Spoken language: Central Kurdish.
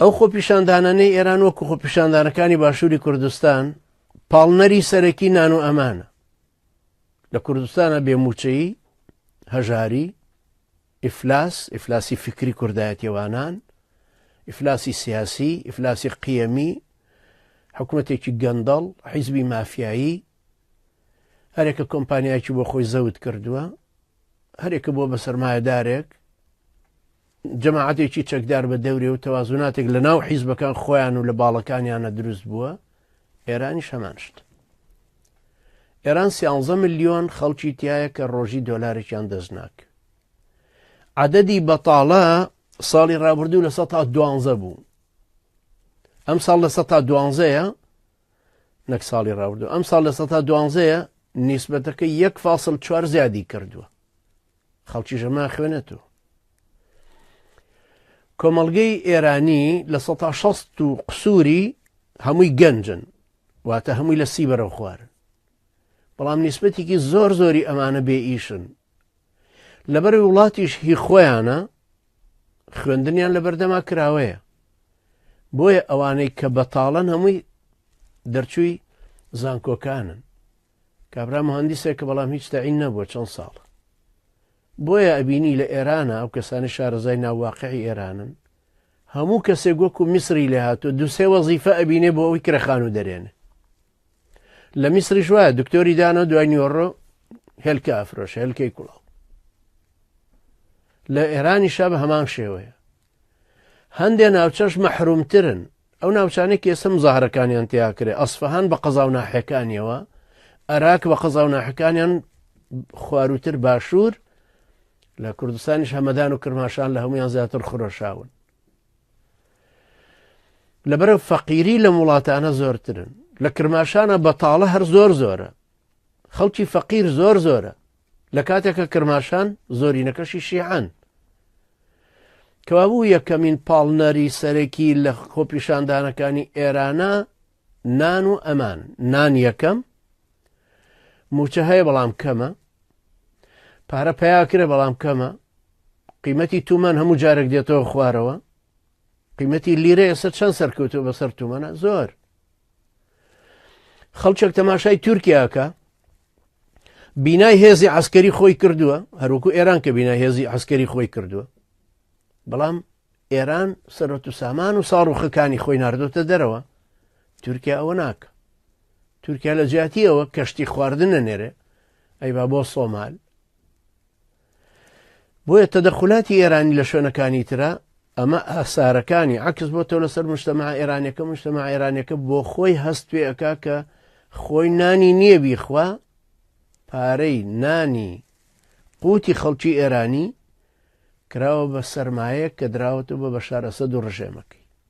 ئەو خۆپیشاندانانەی ئێران وەکو خۆپیشاندانەکانی باشووری کوردستان پاڵنەری سەرەکی نان و ئەمانە. لە کوردستانە بێ مووچەیی، هەژاری، ئیفلاس، ئیفلاسی فیکری کوردایەتیەوانان، ئیفلاسی سیاسی، ئیفلاسی قیەمی، حکومەتێکی گەندەڵ، حیزبی مافیایی، هەرێکە کۆمپانیایەکی بۆ خۆی زەوت کردووە، هەرێکە بۆ بە سەرمایەدارێک، جەماعەتێکی چەکدار بە دەورێ و تەوازوناتێک لە ناو حیزبەکان خۆیان و لە باڵەکانیانە دروست بووە، ئێرانیش هەمان شت. ئێران سیانزە ملیۆن خەڵکی تایە کە ڕۆژی دۆلارێکیان دەست ناک. عددی بەتاڵە ساڵی ڕابردوو 12% بوو. ئەم ساڵ 12%یە نەک ساڵی ڕابردوو ئەم ساڵ 12%یە نیسبەتەکە 1.4 زیادی کردووە. خەڵکی ژەما خوێنێتەوە. کۆمەڵگەی ئێرانی 60% و قسووری هەمووی گەنجن واتە هەمووی لە سی بەرەو خوارن بەڵام نیسبەتێکی زۆر زۆری ئەمانە بێ ئیشن لەبەر وڵاتیش هی خۆیانە خوێندنیان لە بەردەما کراوەیە بۆیە ئەوانەی کە بەتاڵەن هەمووی دەرچووی زانکۆکانن کابرا مهندسێکە بەڵام هیچ تەعین نەبووە چەند ساڵە بۆیە ئەبینی لە ئێرانە ئەو کەسانی شارەزای ناوواقعی ئێرانن هەموو کەسێک وەکو میسری لێ هاتووە دوسێ وەزیفە ئەبینێ بۆ ئەوی کرەخان و دەرێنێ لە میسریش وایە دکتۆری دانە دوای نیوەڕۆ هێلکە ئەفرۆش هێلکەی کوڵاو لە ئێرانی شا بە هەمان شێوەیە هەندێ ناوچەش مەحرومترن ئەو ناوچانەی کە ئێستا مزاهرەکانیان تیا کرێ ئەسفەهان بە قەزا و ناحیەکانیەوە ئەراک بە قەزا و ناحەکانیان خواروتر باشوور لە کوردستانیش هەمەدان و کرماشان لە هەمویان زیاتر خرۆشاون لەبەرە فەقیری لەم وڵاتانە زۆرترن لە کرماشانە بەتاڵە هەر زۆر زۆرە خەڵکی فەقیر زۆر زۆرە لە کاتێکە کرماشان زۆرینەکەشی شیعەن کەوابوو یەکەمین پاڵنەری سەرەکی لە خۆپیشاندانەکانی ئێرانە نان و ئەمان نان یەکەم موچە هەیە بەڵام کەمە پارە پیاکرە بەڵام کەمە قیمەتی تومان هەموو جارێک دێتەوە خوارەوە قیمەتی لیرە ئێستا چەند سەرکەوتووە بەسەر تومەنە زۆر خەڵکێک تەماشای تورکیاکە بینای هێزی عسکەری خۆی کردووە هەروکو ئێران کە بینای هێزی عسکەری خۆی کردووە بەڵام ئێران سەرۆت و سامان و ساڕوخەکانی خۆی نردۆتە دەرەوە تورکیا ئەوە ناکە تورکیا لە جیاتیەوە کەشتی خواردن نەنێرێ ئەی با بۆ سۆمال بۆیە تەدەخولاتی ئێرانی لە شوێنەکانی ترە ئەمە ئاسارەکانی عکس بۆتەوە لەسەر مشتەما ئێرانەکە مشتەما ئێرانەکە بۆ خۆی هەست پێ ئەکا کە خۆی نانی نییە بیخوا پارەی نانی قوتی خەڵکی ئێرانی کراوە بە سەرمایە کە دراوەتەوە بە بەشار ئەسەد و ڕژێمەکەی.